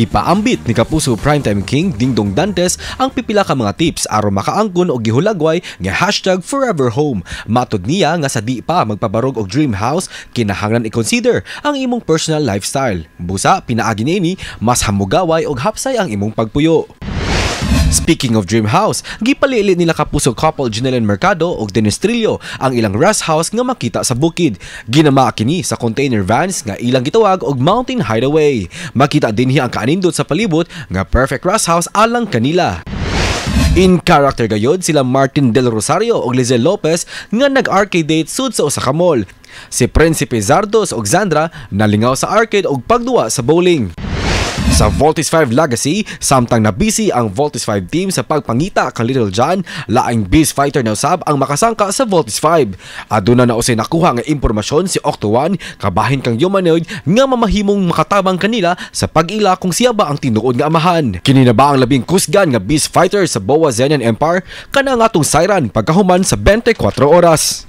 Gipaambit ni Kapuso Primetime King Dingdong Dantes ang pipila ka mga tips aron makaangkon og gihulagway nga #ForeverHome. Matod niya nga sa di pa magpabarog og dream house, kinahanglan i-consider ang imong personal lifestyle. Busa pinaagi niini, mas hamugaway og hapsay ang imong pagpuyo. Speaking of dream house, gipalili nila Kapuso couple Jennylyn Mercado ug Dennis Trillo ang ilang rest house nga makita sa bukid. Ginama kini sa container vans nga ilang gitawag og mountain hideaway. Makita dinhi ang kaanindot sa palibot nga perfect rest house alang kanila. In character gayod sila Martin Del Rosario ug Liezel Lopez nga nag-arcade date sud sa usa ka mall. Si Prinsipe Zardos ug Zandra nalingaw sa arcade ug pagduwa sa bowling. Sa Voltes 5 Legacy, samtang nabisi ang Voltes 5 team sa pagpangita kang Little John, laing Beast Fighter na usab ang makasangka sa Voltes 5. Aduna na usay nakuha nga impormasyon si Octo 1 kabahin kang humanoid nga mamahimong makatabang kanila sa pag-ila kung siya ba ang tinuod nga amahan. Kini na ba ang labing kusgan nga Beast Fighter sa Boa Zenian Empire? Kana nga atong sayran pagkahuman sa 24 oras.